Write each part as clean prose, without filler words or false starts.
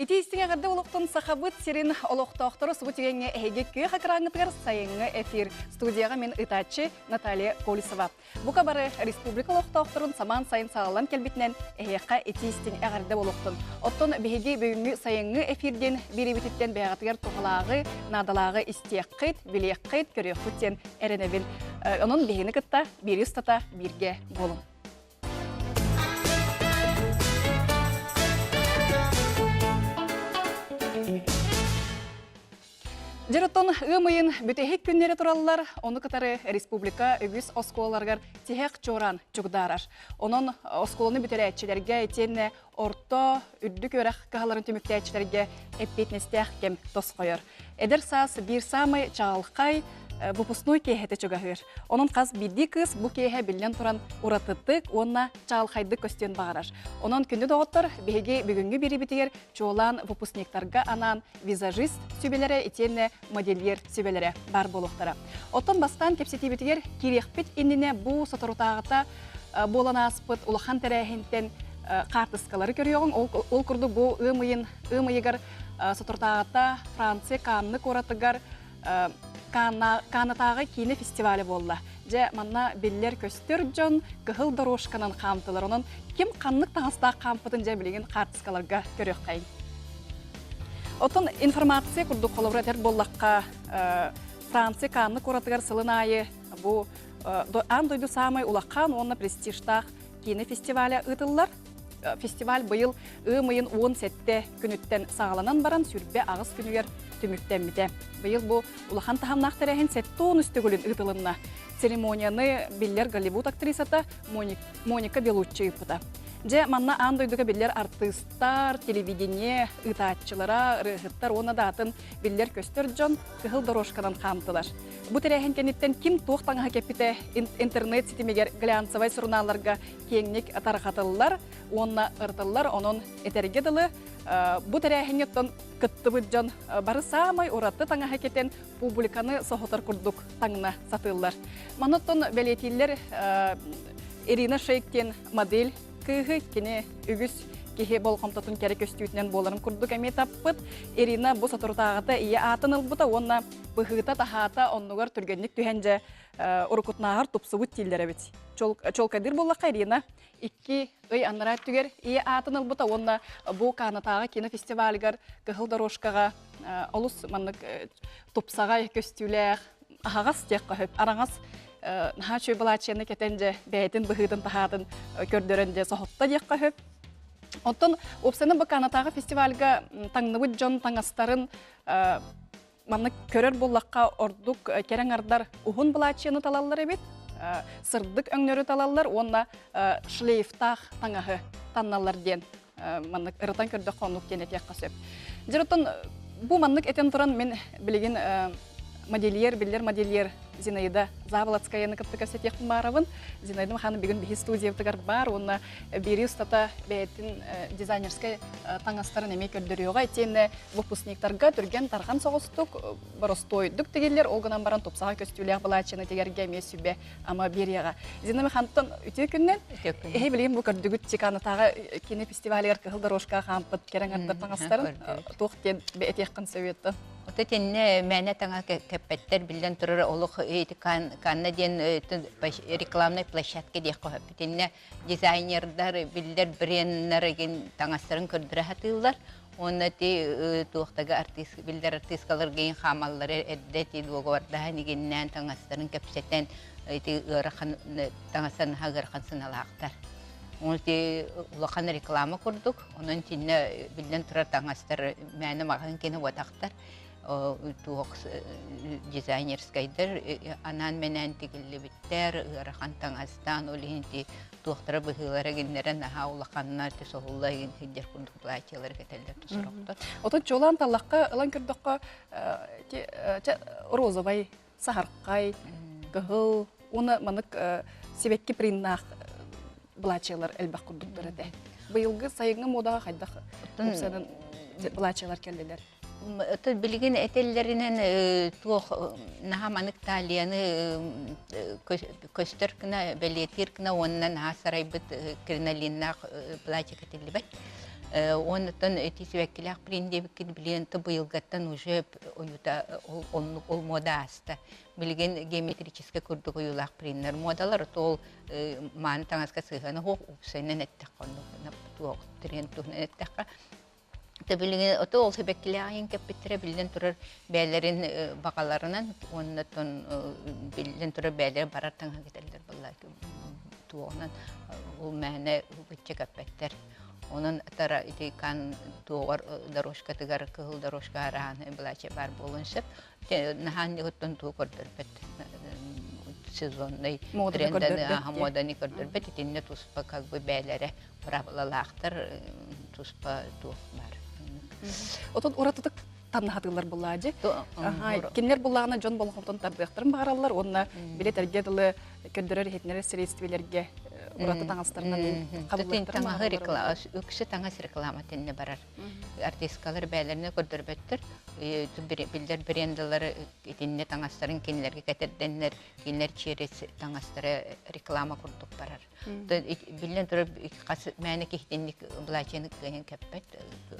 Ити истиҥ эҕэрдэ олохтон Сахабыт сирин олохтоохторо субу түгэҥҥэ эһиги күөх экраҥҥытыгар сайыҥҥы эфир. Студияҕа мин ыытааччы Наталья Колесова. Бука бары республика олохтоохторун самаан сайын саҕалан кэлбитинэн эһиэхэ ити истиҥ эҕэрдэ олохтун. Оттон биһиги бүгүҥҥү сайыҥҥы эфир диэн биэриибититтэн бэйэҕитигэр туһалааҕы, наадалааҕы истиэххит, билиэххит, көрүөххүт диэн эрэнэбин. Онон биһигини кытта биэрии устата бииргэ буолуҥ. Дьэр оттон ыам ыйын бүтэһик күннэрэ тураллар, ону кытары республика үгүс оскуолаларыгар тиһэх чуораан чугдаарар. Онон оскуоланы бүтэрээччилэргэ итиэннэ орто, үрдүк үөрэх кыһаларын түмүктээччилэргэ эппиэтинэстээх кэм тосхойор. Эдэр саас биир саамай чаҕылхай выпускной киэһэтэ чугаһыыр. Онон хас биирдии кыыс бу киэһэ биллэн туран уратытык уонна чаҕылхайдык көстүөн баҕарар. Онон күндү доҕоттор, биһиги бүгүҥҥү биэриибитигэр чуолаан выпускниктарга анаан визажист сүбэлэрэ итиэннэ модельер сүбэлэрэ баар буолуохтара. Оттон бастаан кэпсэтиибитигэр киириэхпит иннинэ бу соторутааҕыта буолан ааспыт улахан тэрээһинтэн хаартыскалары көрүөҕүҥ. Ол курдук бу ыам ыйын ыам ыйыгар соторутааҕыта Франция Канны куоратыгар Каннатааҕы киинэ фестиваля буолла. Дьэ, манна биллэр-көстөр дьон кыһыл дорожканан хаамтылар. Онон ким ханнык таҥастаах хаампытын дьэ билигин хаартыскаларга көрүөххэйиҥ. Оттон информация курдук холобур этэр буоллахха, Франция Канны куоратыгар сылын аайы бу аан дойду саамай улахан уонна престижтаах киинэ фестиваля ыытыллар. Фестиваль быйыл ыам ыйын 17 күнүттэн саҕаланан баран 28 күнүгэр түмүктэммитэ. Быйыл бу улахан таһымнаах тэрээһин 73 төгүлүн ыытылынна. Церемонияны биллэр Голливуд актрисата Моника Белуччи ыыппыта. Дьэ, манна аан дойдуга биллэр артыыстар, телевидение ыытааччылара, ырыаһыттар уонна да атын биллэр-көстөр дьон кыһыл дорожканан хаамтылар. Бу тэрээһин кэнниттэн ким туох таҥаһы кэппитэ интернет ситимигэр глянцевай сурунаалларга киэҥник тарҕатыллар уонна ырытыллар. Онон этэргэ дылы, бу тэрээһиҥҥэ оттон кыттыбыт дьон бары саамай ураты таҥаһы кэтэн публиканы соһутар курдук таҥна сатыыллар. Манна оттон бэлиэтииллэр Ирина Шейк диэн модель кыыһы кини үгүс киһи болҕомтотун кэрэ көстүүтүнэн буоларын курдук эмиэ таппыт. Ирина бу соторутааҕыта ийэ аатын ылбыта уонна быһыыта-таһаата оннугар түргэнник түһэн дьэ уруккутунааҕар тупсубут дииллэр эбит. Чуолкайдыыр буоллахха Ирина 2 ый анараа өттүгэр ийэ аатын ылбыта уонна бу Канатааҕы кинофестивалыгар Кыһыл дорожкаҕа олус маннык тупсаҕай көстүүлээх аһаҕас диэххэ сөп араҥас наһаа үчүгэй былаачыйаны кэтэн дьэ бэйэтин быһыытын-таһаатын көрдөрөн дьэ соһутта диэххэ сөп. Оттон уопсайынан бу Канатааҕы фестивальга таҥныбыт дьон таҥастарын маннык көрөр буоллахха ордук кэрэ аҥардар уһун былаачыйаны талаллар эбит, сырдык өҥнөрү талаллар уонна шлейфтаах таҥаһы танналлар диэн маннык ырытан көрдөххө оннук диэн этиэххэ сөп. Дьэ оттон бу маннык этэн туран мин билигин модельер, биллэр модельер Зинаида Заболоцкаяны кытта кэпсэтиэхпин баарабын. Зинаида Михайловна бүгүн биһи студиябытыгар баар уонна биэрии устата бэйэтин дизайнерскай таҥастарын эмиэ көрдөрүөҕэ. Итиэннэ выпускниктарга түргэн-тарҕан соҕустук, боростуойдук тигиллэр, ол гынан баран тупсаҕай көстүүлээх былааччыны тигэргэ эмиэ сүбэ ама биэриэҕэ. Зина Михайловна, үтүө күннэн. Эһи билигин бу көрдүгүт Чиканатааҕы кино фестивалыгар кыһыл дорожкаҕа хаампыт кэрэ аҥардар таҥастарын туох диэн этиэххин сөбүөттэн? Ото итиннэ мээнэ таҥа кэппэттэр биллэн турар олох ити Канна диэн рекламнай площадка диэххэ сөп. Итиннэ дизайнердар биллэр бренднэр игин таҥастарын көрдөрө сатыыллар. Уонна ити туохтага артыыс биллэр артыыскалар гейин хаамаллары эрдэ ити дуогабардаһан игиннээн таҥастарын кэпсэтэн ити ыарахан таҥастан наһаа ыарахан сыналаахтар. Ол ити улахан реклама курдук, онон итиннэ биллэн турар таҥастар мээнэ маҕаһыын киэнэ буотахтар туох дизайнерскайдар анаан-мэнээн тигиллибиттэр, ыарахан таҥастаан, ол иһин ити туохтара быһыылара гиннэрэ наһаа улаханнар, ити соһулла игин сылдьар курдук платьелары кэтэллэр сорохтор. Отон чуолаан таллахха ылан көрдөххө розовай саһархай, кыһыл уонна маннык сибэкки приннаах былаачыйалар элбэх курдуктар этэ. Быйылгы сайыҥҥы муодаҕа хайдах тупсанан былаачыйалар кэллилэр? Отон билигин этэллэринэн туох наһаа манык талияны көстөр гына, бэлиэтиир гына уонна наһаа сарайбыт кринолиннаах платье кэтиллибэт. Оннуттан ити сибэккилээх принт диэбиккин билиэн быйылгаттан уже ойута оннук ол мода ааста. Билигин геометрическай курдук ойуулаах приннер модалар ол мааны таҥаска сыһыана суох уопсайынан эттэххэ оннук туох тренд туһунан эттэххэ билигин ото ол сибэккилээҕин кэппиттэрэ биллэн турар бэйэлэрин баҕаларынан уонна биллэн турар бэйэлэрэ барар таҥаһа кэтэллэр буолла туоҕунан ол мээнэ ычча кэппэттэр. Онон тара ити кан туоҕар дорожкатыгар кыһыл дорожка арааны былаача баар буолуон сөп. Наһаан ньыгыттан тугу көрдөрбөт сезонный тренданы моданы көрдөрбөт итиннэ туспа как бы бээлэрэ правилалаахтар туспа туох баар. Отон уратытык таннаһатыылар буллаадьы. Кинилэр буллаҕына дьон болҕомтон тардыахтарын баҕараллар уонна билет эргэ дылы көрдөрөр иһитиннэрэр средствелэргэ ураты таҥастарынан хабыллыахтарын баҕараллар. Үксэ таҥас реклама тэннэ барар. Артисткалар бээлэринэ көрдөрбөттөр. Биллэр брендалары итиннэ таҥастарын кинилэргэ кэтэрдэннэр, кинилэр через таҥастара реклама курдук барар. Биллэн турар, хас мээнэ киһитинник былаачыйаны кыайан кэппэт,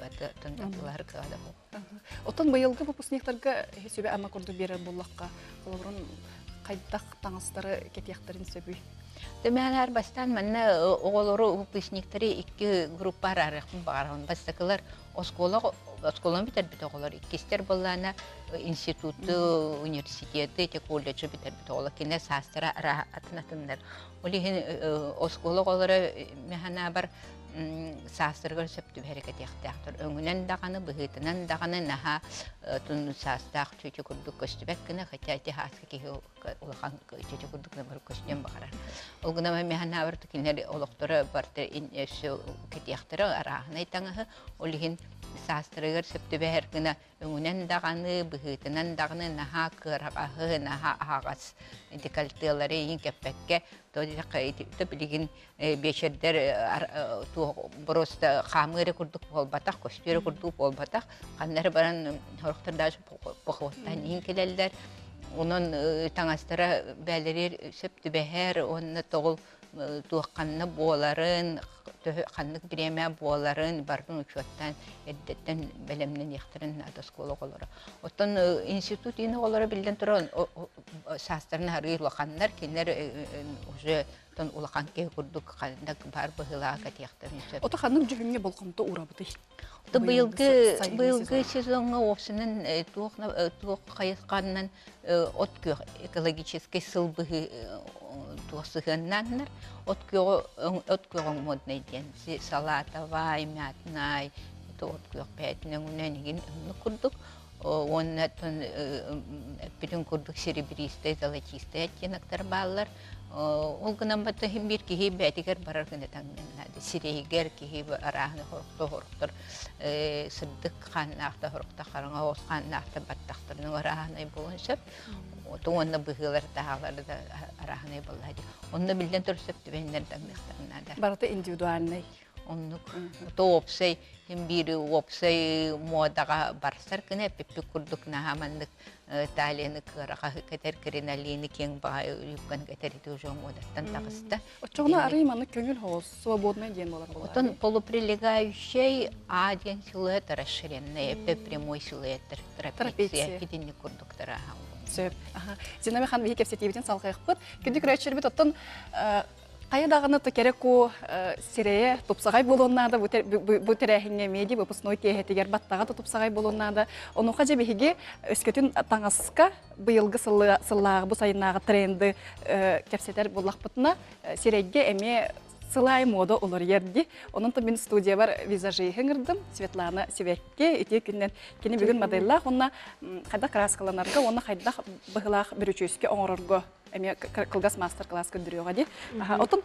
атылаһар кыаҕа да суох. Оттон быйылгы выпускниктарга сүбэ-ама курдук биэрэр буоллахха, холобурун хайдах таҥастары кэтиэхтэрин сөбүй? Төмөһөнөр бастаан манна оҕолору выпускниктары икки группа араарыахпын баҕарабын. Бастакылар оскуола оскуоланы бүтэрбит оҕолор, иккистэр буоллаана институту, университеты, те колледжы бүтэрбит оҕолор. Кинилэр саастара атын атыннар. Ол иһин оскуола оҕолоро механабар саастарыгар сөп түбэһэр кэтиэхтээхтэр. Өҥүнэн даҕаны, быһыытынан даҕаны наһаа тун саастаах чүчү курдук көстүбэт гына, хотя ити ааска киһи улахан чүчү курдук набар көстүөн баҕарар. Ол гынан механабар кинилэр олохторо барыта өссө кэтиэхтэрэ арааһынай таҥаһы, ол иһин саастарыгар сөп түбэһэр гына Өҥүнэн даҕаны, быһыытынан даҕаны наһаа кыараҕаһы, наһаа аһаҕас декольтелары иһин кэппэккэ, то диэтэххэ билигин биэчэрдэр туох просто хаамыы эрэ курдук буолбатах, көстүү эрэ курдук буолбатах, ханна эрэ баран сорохтор даже походтаан иһин кэлэллэр. Онон таҥастара бээлэригэр сөп түбэһэр уонна тоҕул туох ханна буоларын, ханнык бириэмэ буоларын барытын учуоттаан эрдэттэн бэлэмнэниэхтэрин наада оскуола оҕолоро. Оттон институт иин оҕолоро биллэн туран саастарын арыый улаханнар, кинилэр уже тон улахан киһи курдук ханнык баар быһыылаах кэтиэхтэрин сөп. Ото ханнык дьүһүҥҥэ болҕомто уурабытый? Быйылгы быйылгы сезоҥҥа уопсанан туох туох хайысханан от күөх экологическай сыл быһыы туох сыһыаннааннар от күөҕү от күөҕү моднай диэн салатовай мятнай от күөх бэйэтин өҥүнэн игин оннук курдук уонна эппитин курдук серебристай золотистай оттеноктар бааллар Ол гынан баран иһин биир киһи бэйэтигэр барар гына таҥнан наада. Сирэйигэр киһи арааһын хорохто-хорохтор сырдык хааннаахта хорохто хараҥа оҕус хааннаахта баттахтарын арааһынай буолуон сөп. Уонна быһыылар таһаалары да арааһынай буолла дии. Онно биллэн турар сөп түбэһиннэр таҥныахтарын наада. Барыта индивидуальнай. Оннук. То уопсай иһин биир уопсай муодаҕа барсар гына эппиппит курдук наһаа маннык талияны кыараҕаһы кэтэр кринолины киэҥ баҕайы юбканы кэтэр ити уже муодаттан таҕыста. Оччоҕуна арый маннык көҥүл соҕус свободный диэн буолар Оттон полуприлегающий А диэн силуэт расширенный, П прямой силуэттэр трапеция итинник курдуктара. Сөп. Зина хан биһи кэпсэтиибитин салҕыахпыт. Күндү көрөөччүлэрбит оттон Хайа даҕаны кэрэ куо сирэйэ тупсаҕай буолуон наада бу тэрээһиҥҥэ медиа выпускной киэһэтигэр баттаҕа да тупсаҕай буолуон наада. Онуоха дьэ биһиги өскөтүн таҥаска быйылгы сыллааҕы бу сайыннааҕы тренды кэпсэтэр буоллахпытына сирэйгэ эмиэ сылай мода уларыйар дии. Онон мин студиябар визажиһы ыҥырдым Светлана Сибэкки ити күннэн кини бүгүн моделлаах уонна хайдах краскаланарга уонна хайдах быһылаах бүрүчүөскэ оҥорорго эмиэ кылгас маастар-класс көрдөрүөҕэ дии. Отон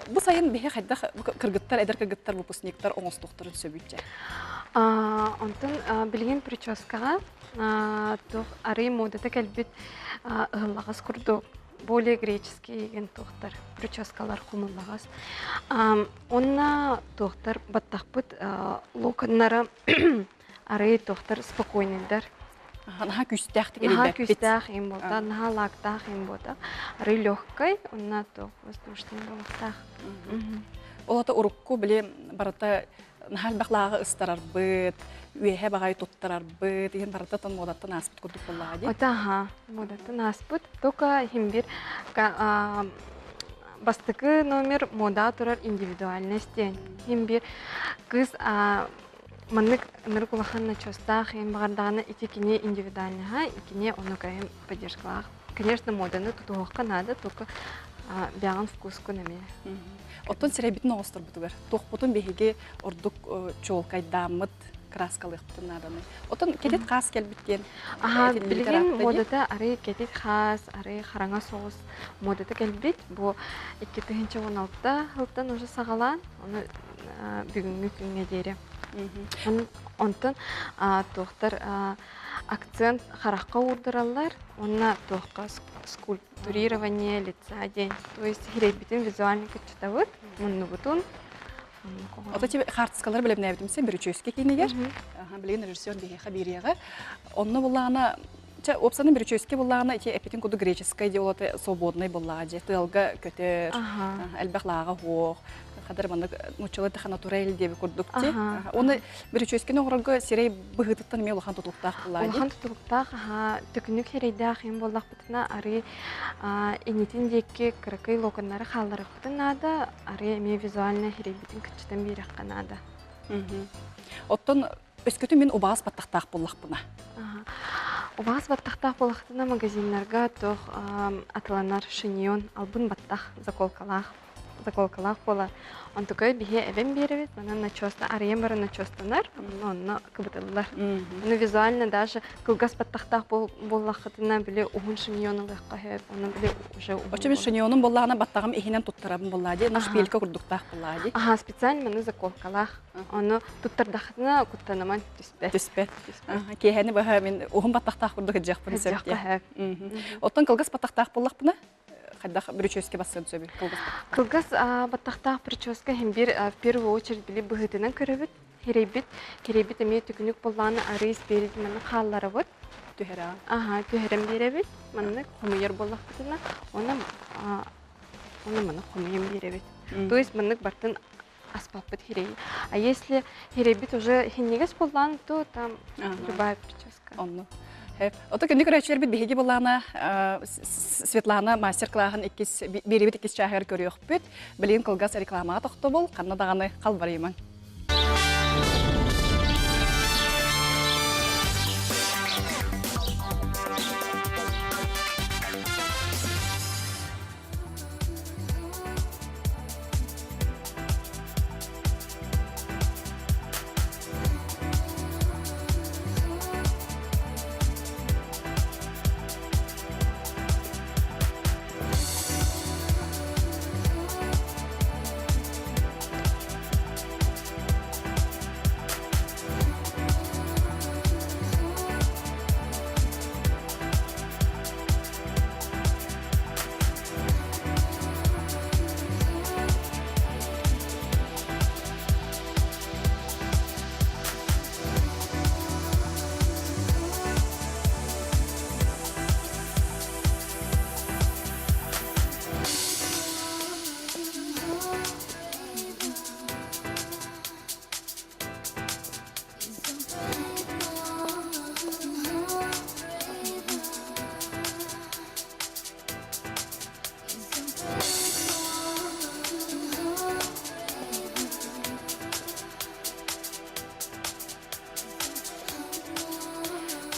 бу сайын биһи хайдах кыргыттар, эдэр кыргыттар, выпускниктар оҥостуохтарын сөбүччэ? Онтон билигин прическаҕа туох арый модата кэлбит ыһыллаҕас курдук более греческий деген туохтар прическалар хомуллаҕас. Онна туохтар баттахпыт локоннара арый туохтар спокойныйдар. Наһаа күүстээхтик Наһаа күүстээх им буолта, наһаа лаактаах им буолта. Арый легкай, онна туох воздушный буолуохтаах. Ол ата урукку били барыта Наһаа элбэх лааҕы ыстарарбыт, үөһэ баҕайы туттарарбыт, иһин барыта муодаттан ааспыт курдук буоллаҕа дии. Ота аха, муодаттан ааспыт. Только иһин бир бастакы номер мода турар индивидуальность диэн. Иһин бир кыыс маннык ынырык улахан начостаах иһин баҕардаҕына ити кини индивидуальноһа, икини ону кайым поддержкалаах. Конечно, моданы тутуһуохха наада, только бэҕин вкускун эмиэ. Оттон сирэйбитин оҕосторбутугар туохпутун биһиги ордук чуолкайдааммыт краскалыахпытын нааданы. Оттон кэтит хаас кэлбит диэн Аха, билигин модата арый кэтит хаас, арый хараҥа соҕус модата кэлбит. Бу 2016 сылтан уже саҕалаан, ону бүгүҥҥү күҥҥэ диэри. Онтон туохтар акцент харахха уурдараллар уонна туохха скульптурирование лица диэн. То есть сирэйбитин визуально кыччатабыт, муннубутун. Ото тебе хаартыскалары бэлэмнээбитим сен бүрүчүөскэ киинигэр. Билигин режиссер биһиэхэ биэриэҕэ. Онно буллаҕына чэ уопсанын бүрүчүөскэ буллаҕына ити эппитин курдук греческай диолоты свободный буллаҕа дьэ тыалга көтөр, элбэх лааҕа хуох, хадыр маннык нууччалыы таха натурель диэби курдук ти. Оны бүрүчүөскэни оҥорорго сирэй быһыытыттан эмиэ улахан тутулуктаах буллаҕа Улахан тутулуктаах, аха, төкүнүк сирэйдээх им буоллахпытына арыы инитин диэки кыракый локоннары хаалларыахпытын наада, арыы эмиэ визуально сирэйбитин кыччатан биэриэххэ наада. Оттон өскөтүн мин убаҕас баттахтаах буоллахпына? Убаҕас баттахтаах буоллахтына магазиннарга туох атыланар шиньон, албын баттах заколкалаах заколкалаах буолар. Онтукай биһи эбэн биэрэбит, манан начеста арыйан баран начестанар, онно кыбытыллар. Ону визуально даже кылгас баттахтаах буоллаххытына били уһун шиньон ылыахха сөп, ону били уже уһун. Оччо мин шиньонум буоллаҕына баттаҕым иһинэн туттарабын буоллаа дии, шпилька курдуктаах буоллаа дии. Аха, специально маны заколкалаах. Ону туттардаххытына куттанаман түспэт. Түспэт. Киэһэни быһа мин уһун баттахтаах курдук ыдьыахпын сөп дии. Оттон кылгас баттахтаах буоллахпына хайдах бүрүчүөскэ бассыан сөбүй кылгас Кылгас баттахтаах прическа иһин биир в первую очередь били быһыытынан көрөбүт. Хирэйбит, хирэйбит эмиэ түкүнүк буоллаҕына арыы спереди маннык хаалларабыт. Түһэрэ. Аха, түһэрэн биэрэбит. Маннык хомуйар буоллахпытына, уонна уонна маннык хомуйан биэрэбит. То есть маннык бартын аспаппыт хирэйи. А если хирэйбит уже хиннигес буоллаан, то там любая прическа. Онно. Ото күндү көрөөччүлэрбит биһиги буллаана Светлана мастер-классын иккис биэрибит иккис чааһыгар көрүөхпүт. Билигин кылгас рекламаҕа тохтобул, ханна даҕаны халбарыйымаҥ.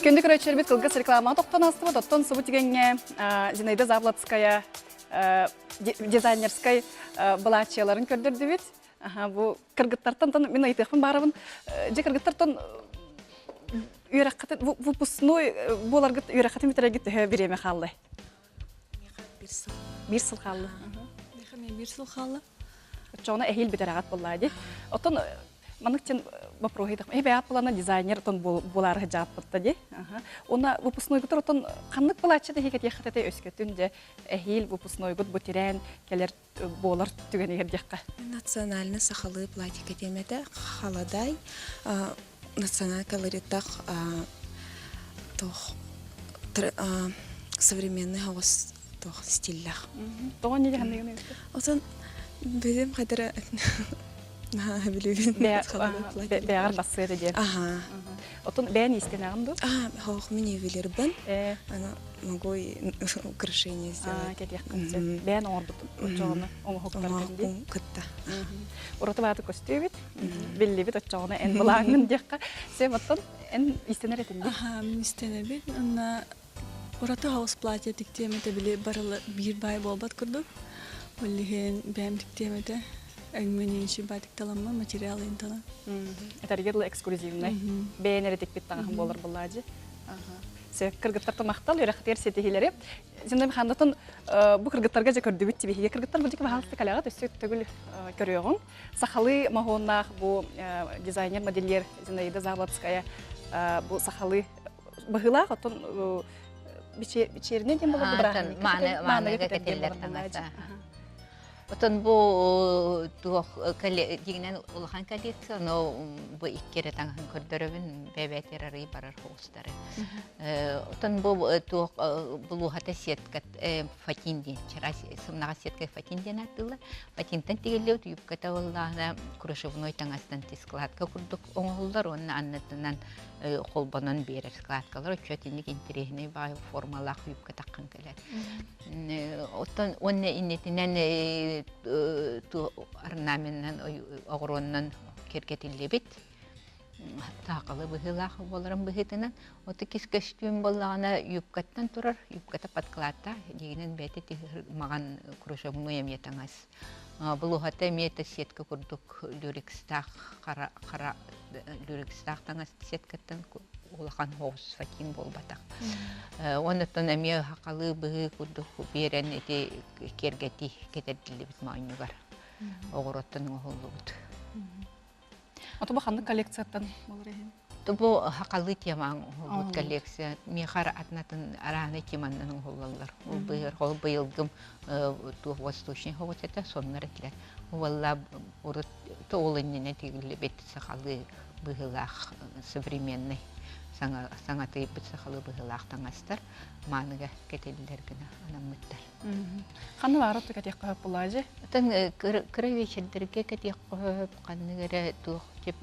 Күндү көрөөччүлэрбит кылгас рекламаҕа тохтон астыбыт. Оттон субу түгэҥҥэ Зинаида Заблатская дизайнерскай былааччыйаларын көрдөрдүбүт. Бу кыргыттартан мин ыйытыахпын баарабын. Дьэ кыргыттартан үөрэххитин выпускной буоларгыт үөрэххитин бүтэрэргит төһө бириэмэ хаалла? Биир сыл. Биир сыл хаалла. Миэхэ эмиэ биир сыл хаалла. Оччоҕуна эһиил бүтэрэҕит буоллаа дии. Оттон маннык тен вопрос ыйдах. Эһи бэйэҕит булана дизайнер отон буолаары сылдьааппытта дии. Уонна выпускнойгутар отон ханнык былааччы да иһикэтиэххит этэй өскөтүн дьэ эһиил выпускнойгут бу тирээн кэлэр буолар түгэнигэр диэххэ. Национальный сахалыы платье кэтиэмэтэ халадай национальный колориттах туох современный хаҕыс туох стиллэх. Тоҕо не ханныгын Отон бэйэм хайдара. Наһаа билибин. Бэҕэр бассыа диэн. Аха. Отон бэйэн иистэнэҕин дуу? Аа, хоох мин ювелирбын. Аны могу украшение сделать. Кэтиэххин сөп. Бэйэн оҥорбут оччоҕуна оҥоһуктаргын дии. Кытта. Ураты бааты көстүөбүт. Биллибит оччоҕуна эн былааҥҥын диэххэ. Сөп оттон эн иистэнэр этин дии. Аха, мин иистэнэбин. Онно ураты хаус платье тиктиэм этэ били барыла биир баай буолбат курдук. Ол иһин бэйэм тиктиэм этэ. Өҥмүн баатик таламмын, материал талан. Этэргэ дылы эксклюзивнай. Бэйэн эрэ тикпит таҥаһым буолар буллаадьы. Сөп, кыргыттар махтал үөрэхтиэр ситиһиилэри. Зинда Михайловнатын бу кыргыттарга дьэ көрдүбүт тибиһиге кыргыттар бу дьики баһаалыста кэлэҕит өссө төгүл көрүөҕүҥ. Сахалыы моһуоннаах бу дизайнер-модельер Зинаида Заболоцкая бу сахалыы быһыылаах оттон бичиэринэ диэн болор бырааһынньыкка мааныга кэтиллэр таҥаса. Отон бу туох дьиҥинэн улахан коллекция, но бу икки эрэ таҥаһын көрдөрөбүн, бэбэтэр арый барар хоҕустары. Отон бу туох булууһата сетка фатин диэн, чара сымнаҕас сетка фатин диэн ааттыыллар. Фатинтан тигиллибит юбката буоллаҕына кружевной таҥастан складка курдук оҥоһуллар уонна аннытынан холбонон биэрэр складкалар оччо итинник интэриэһинэй баҕайы формалаах юбка таххан кэлэр. Оттон уонна иннитинэн орнаменынан оҕуруоннан киэргэтиллибит таакалы быһыылаах буоларын быһыытынан оту кис көстүүм буоллаҕына юбкаттан турар юбката подкладта дигинэн бэйэтэ маҕан кружевной эмиэ таҥас булуһата эмиэ сетка курдук люрекстаах хара хара люрекстаах таҥас сеткаттан улахан соҕус фатин буолбатах. Оннуттан эмиэ хахалыы быһыы курдук биэрэн ити киэргэтии кэтэрдиллибит моонньугар оҕуруоттан оҥоһуллубут. Ото бу ханнык коллекцияттан болар иһин? Бу хахалыы темаң оҥоһуллубут коллекция. Миэхэ атын арааны теманнан оҥоһуллаллар. Ол быйыл ол быйылгым туох восточный хоҕус этэ соннор этилэр. Уолла урут ол иннинэ тигиллибит сахалыы быһыылаах современный саҥа саҥатыйбыт сахалыы быһыылаах таҥастар мааныга кэтиллэр гына анаммыттар. Ханна баара кэтиэххэ сөп булаажы? Оттон кыра вечердэргэ кэтиэххэ сөп, ханнык эрэ туох тип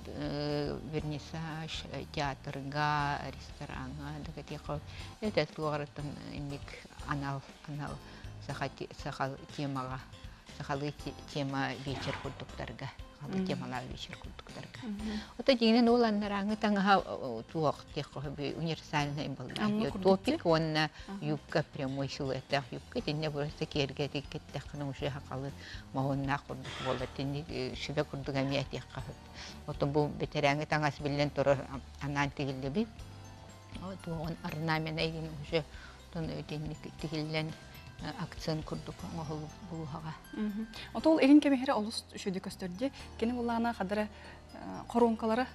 вернисаж, театрга, рестораҥҥа да кэтиэххэ сөп. Это туох эрэ инник анал анал саха саха темаҕа сахалыы тема вечер курдуктарга сахалыы темалаах вечер курдуктарга. Ото дьиҥинэн ол аннарааҥы таҥаһа туох диэххэ универсальный буолла. Топик уонна юбка прямой силуэттаах юбка итиннэ просто киэргэтик кэттэххинэ уже сахалыы моһуоннаах курдук буолар. Итинник сүбэ курдук эмиэ этиэххэ сөп. Отон бу бэтэрээҥи таҥас биллэн турар анаан тигиллибит. Туоҕун орнамент эйгин уже итинник тигиллэн акцент курдук оҥоһуллубут булуһаҕа. Ото ол илин кэмиһэрэ олус үчүгэй көстөрдө. Кини буллаана хадара хоруоҥкалара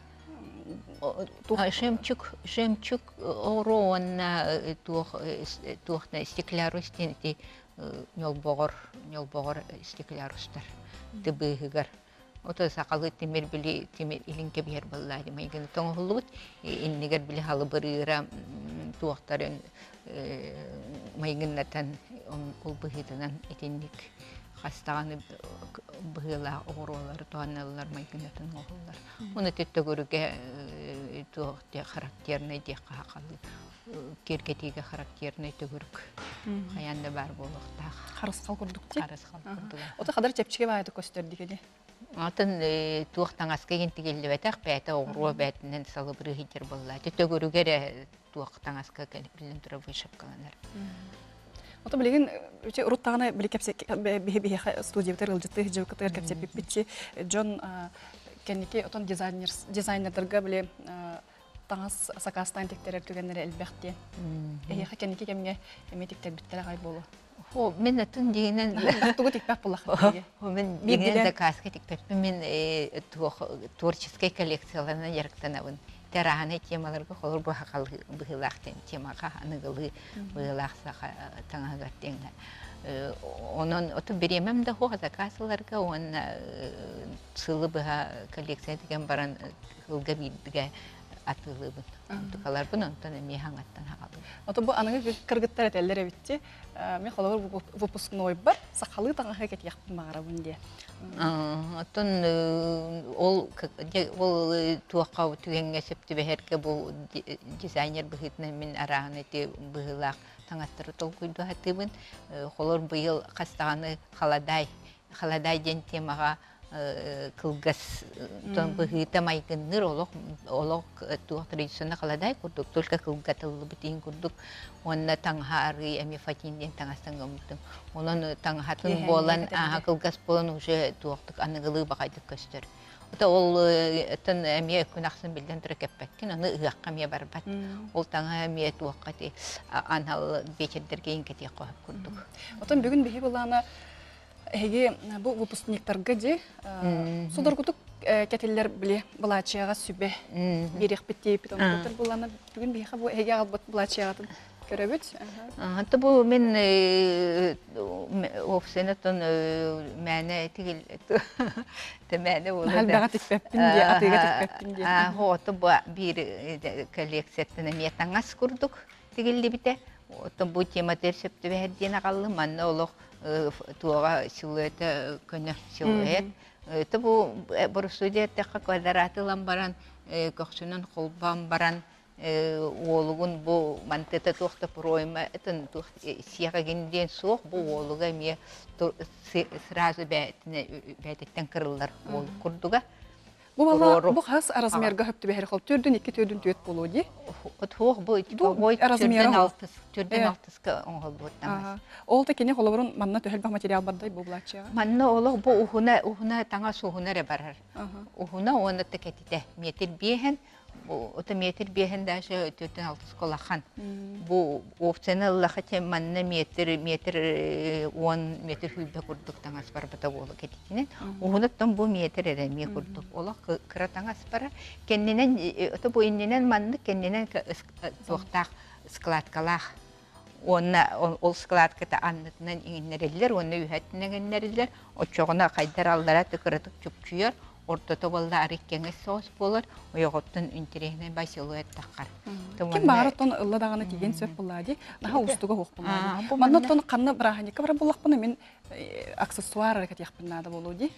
Жемчуг, жемчуг оҕуруо уонна туох туох стеклярус диэн ити ньолбоҕор ньолбоҕор стеклярустар тыбыыһыгар Ото сахалыы тимир били тимир илин кэбиһэр баллаадьы майгыны тоҥоһуллубут иннигэр били халыбырыыра туохтарын майгыннатан ол быһыытынан итинник хастаҕаны быһыылаах оҕуруолары туһаналлар майгыннатан оҥоһуллар. Уну төгүрүгэ туох характернай диэххэ хахалыы киэргэтиигэ характернай төгүрүк хайаан да баар буолуохтаах. Харысхал курдук дии. Харысхал курдук. Ото хадар чэпчэки баайы көстөр дии Атын туох таҥаска иһин тигиллибэтэх бэйэтэ оҕуруо бэйэтинэн салыбырыы сылдьар буолла. Төгүрүгэ эрэ туох таҥаска биллэн турар вышивкаланар. Ото билигин үчү урут даҕаны били кэпсэ биһи биһиэхэ студиябытыгар ыалдьыттыы сылдьыбыккытыгар кэпсэппиппитчи дьон кэнники отон дизайнер дизайнердарга били таҥас сакаастаан тиктэрэр түгэннэрэ элбэх диэн. Эһиэхэ кэнники кэмҥэ эмиэ тиктэрбиттэрэ аҕай буолуо. Хо, мин атын дьиҥинэн Тугу тикпэх буллахпыт Мин дьиҥинэн заказка тикпэппин мин туох творческай коллекцияларынан дьарыктанабын. Тэрааһынай темаларга холор бу сахалыы быһыылаах темаҕа аныгылыы быһыылаах саха таҥаһыгар диэҥҥэ. Онон оту бириэмэм да суох заказ ыларга уонна сылы быһа коллекция тигэн баран сылга бииргэ атыылыыбын. Онтукаларбын онтон эмиэ хаҥаттан хаҕалыыбын. Ото бу аныгы кыргыттар этэллэр эбитчи. Мен холобур выпускнойбар сахалыы таҥаһы кэтиэхпин баҕарабын диye. Оттон ол ол туохха түгэҥҥэ сөп түбэһэргэ бу дизайнер быһыытынан мин арааһын ити быһыылаах таҥастары толкуйдуу сатыыбын. Холор быйыл хас даҕаны халадаай халадаай диэн темаҕа кылгас быһыыта майгынныыр олох олох туох традиционно халадаай курдук только кылгатыллыбыт иһин курдук уонна таҥаһа арыый эмиэ фатин диэн таҥастан гыммытым онон таҥаһатын буолан ааһа кылгас буолан уже туохтук аныгылыы баҕайдык көстөр Ото ол оттон эмиэ күн ахсын биллэн турар кэппэккин, аны ыһыахха эмиэ барбат. Ол таҥаһа эмиэ туохха ти анал биэчэрдэргэ иҥкэтиэх хоһоп курдук. Отон бүгүн биһи былаана эһиги бу выпускниктарга дии судургутук кэтиллэр били былаачыйаҕа сүбэ биэриэхпит диэппит онтон булана бүгүн биһиэхэ бу эһиги аҕалбыт былаачыйаҕытын көрөбүт. Ата бу мин уопсайынан мээнэ тигил мээнэ буолла. Элбэҕи тикпэппин диэ, атыыга тикпэппин диэ. Ото бу биир коллекцияттан эмиэ таҥас курдук тигиллибитэ. Оттон бу тематыгар сөп түбэһэр диэн аҕаллым. Манна олох туоҕа силуэта көнө силуэт. Это бу боростуой диэтэххэ квадраты ылан баран көхсүнэн холбоон баран уолугун бу мантыта туох да пройма ытын туох сиэҕигин диэн суох бу уолуга эмиэ сразу бээтиттэн кырыллар уол курдуга Бу валла бу хас размерга хөп түбэһэр хол төрдүн икки төрдүн түөт болуо ди. Туох бу ой размера төрдүн алтыска оҥоһуллубут таҥас. Ол та кини холобурун манна төһөлбөх материал бардай бу булааччыга. Манна олох бу уһуна уһуна таҥас уһуна эрэ барар. Уһуна уонна текетите метр биэһэн Ото метр биэһин даже төртүн алтыска улахан. Бу опцияны ыллаха те манна метр метр уон метр сүүрбэ курдук таҥас барбыта буолу кэтитинэн. Уһунуттан бу метр эрэ эмиэ курдук. Олох кыра таҥас бара. Кэннинэн ото бу иннинэн маннык кэннинэн туохтаах складкалаах уонна ол складката аннытынан иҥиннэриллэр уонна үһэтинэн иҥиннэриллэр оччоҕуна хайдар аллара кыратык чупчуйар ортото буолла арый кэҥэс соҕус буолар ойоҕоттон интэриэһинэй бай силуэт таххар Ким баҕар оттон ылла даҕаны тиийэн сөп буоллаа дии. Наһаа уустуга суох буоллаа дии. Манна оттон ханна бырааһынньыкка барар буоллахпына мин аксессуар эрэ кэтиэхпин наада буолуо дии.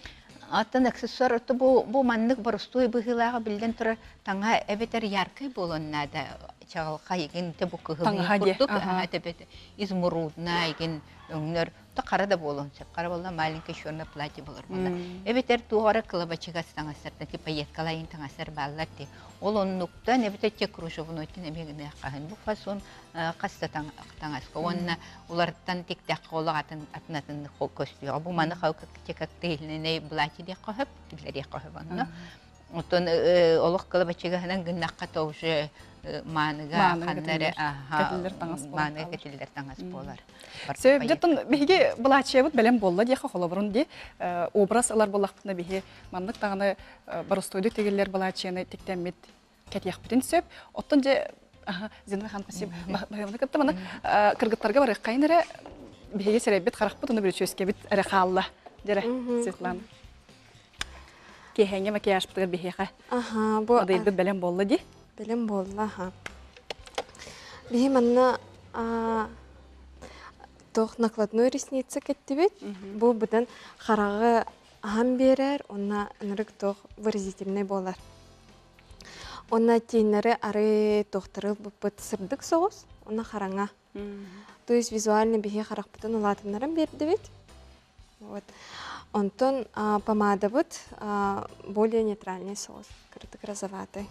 Оттон аксессуар отто бу бу маннык боростуой быһыылааҕа биллэн турар таҥаһа эбэтэр яркай буолуон наада чаҕылхай игин те бу кыһыл курдук эбэтэр изумрудная игин өҥнөр то хара да буолуон сөп хара буолла маленькое черное платье болор буолла эбэтэр туох эрэ кылабачыгас таҥастартан типа пайеткалайын таҥастар бааллар ти ол оннуктан эбэтэр те кружевнойтан эмиэ гыныаххаһын бу фасон хас да таҥаска уонна уларыттан тиктэххэ олох атын атын атын көстүөҕэ бу маны те коктейльнэй платье диэххэ сөп киллэриэххэ сөп онно Оттон олох кылабачыгаһынан гыннахха то уже мааныга ханна эрэ кэтиллэр таҥас буолар. Мааныга кэтиллэр таҥас буолар. Сөп, дьоттон биһиги былаачыйабыт бэлэм буолла диэхэ холобурун ди образ ылар буоллахпытына биһи маннык даҕаны боростуойдук тигиллэр былаачыйаны тиктэммит кэтиэхпитин сөп. Оттон дьэ Зина хан спасибо. Баһыаманы кытта маны кыргыттарга барыаххайын эрэ биһиги сэрэйбит харахпыт уну бүрүчүөскэбит эрэ хаалла. Дьэрэ Светлана. Киэһээҥҥи макияжпытыгар биһиэхэ Аха, бу модельбыт бэлэм буолла дии. Бэлэм буолла, аха. Биһи манна туох накладной ресница кэттибит. Бу быдан хараҕы аһан биэрэр, уонна ынырык туох выразительный буолар. Уонна тииннэри арыы туохтары ылбыппыт сырдык соҕус, уонна хараҥа. То есть визуально биһи харахпытын улаатыннаран биэрдибит. Вот. Онтон помадабыт более нейтральный соус, кырытык розоватый.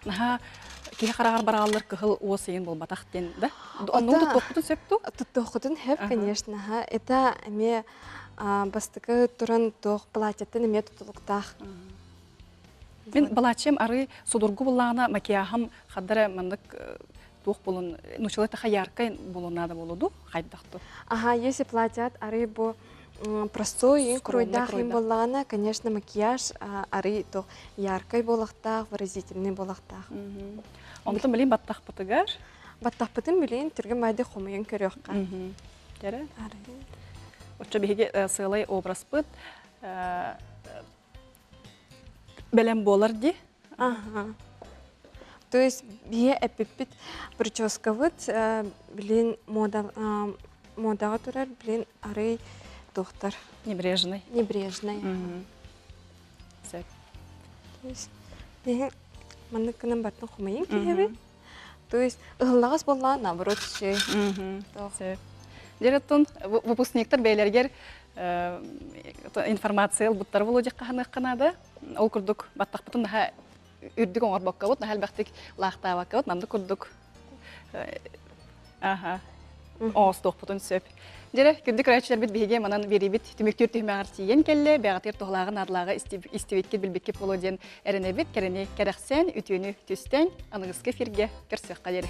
Наһаа киһи хараҕар барааллар кыһыл уос ыйын буолбатах диэн да? Оннук туттуохпутун сөп дуу? Туттуоххутун сөп, конечно. Это эмиэ бастакы туран туох платьеттан эмиэ тутулуктаах. Мин балааччым арыы судургу буллаҕына макияһым хаддара маннык туох булун нучала таха яркай булун надо болуду хайдахту. Ага, если платят арыы бу простой круйдаах им боллаҕына, конечно, макияж арыы то яркай буолахтаах, выразительный буолахтаах. Онтон билин баттахпытыгар? Баттахпытын билин түргэн байды хомуйан көрүөххэ. Кэрэ. Оччо биһиги сыалай образпыт бэлэм буолар дии. Ага. То есть биһи эппиппит прическабыт билин мода модаҕа турар билин арый. туохтар. Небрежный. Небрежный. Сөп. То есть маннык гынан бартын хомайын киһэбин. То есть ыһыллаҕас буоллаҕа наоборот үчүгэй. Сөп. Дьэ, выпускниктар бэйэлэригэр информация ылбыттар буолуо диэххэ ханыахха наада. Ол курдук баттахпытын наһаа үрдүк оҥорбоккобут, наһаа элбэхтик лаахтаабаккабыт, маннык курдук аха оҥостуохпутун сөп. Дьэрэ, күндү көрөөччүлэрбит биһиги манан биэрибит түмүктүүр түһүмэҕэр тиийэн кэллэ, бэҕэтигэр туһалааҕы наадалааҕы истибиккит, билбиккит буолуо диэн эрэнэбит, кэрэни кэрэхсээн, үтүөнү түстээн, аныгыскы эфиргэ көрсүөххэ диэри.